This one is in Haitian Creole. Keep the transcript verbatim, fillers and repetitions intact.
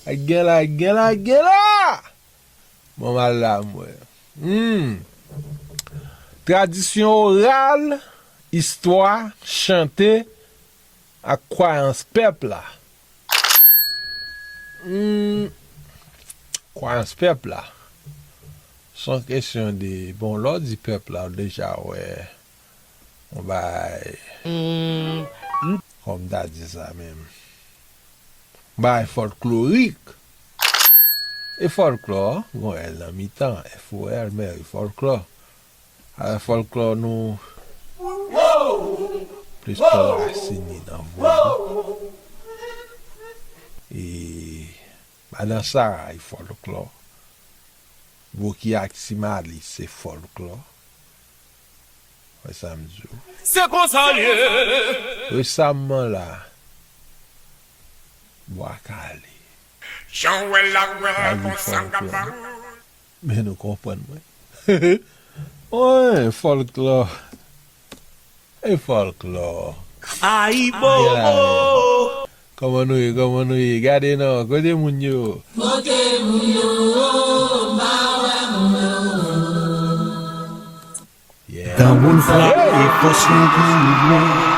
Gen la, gen la, gen la! Bon, m al la, mwen. Hmm. Tradisyon oral, istwa, chante, ak kwayans pèp la. Hmm. Kwayans pèp la. Se yon kesyon de, bon, lè w di pèp la, w deja wè yon bagay. Hmm. Kòm m ta di sa menm. Bagay fòlklorik. E fòlklò, gon L nan mitan, F O L, men e fòlklò. Avèk fòlklò nou plis pran rasin li nan vwa nou. E Madan Sara e fòlklò. Boki ak Ti Mali se fòlklò. Wè sa m di w. Se konsa l ye. Resaman la, Bwa Kale. Jan w wè l la, w wè l konsa m ka ba ou. Men nou konprann mwen. Wi, fòlklò. E fòlklò. Ayibobo. Kòman nou ye, kòman nou ye? Gade non, kote moun yo? Kote moun yo? M pa wè moun yo. Yeah. Granmoun frape fòs nou pou nou.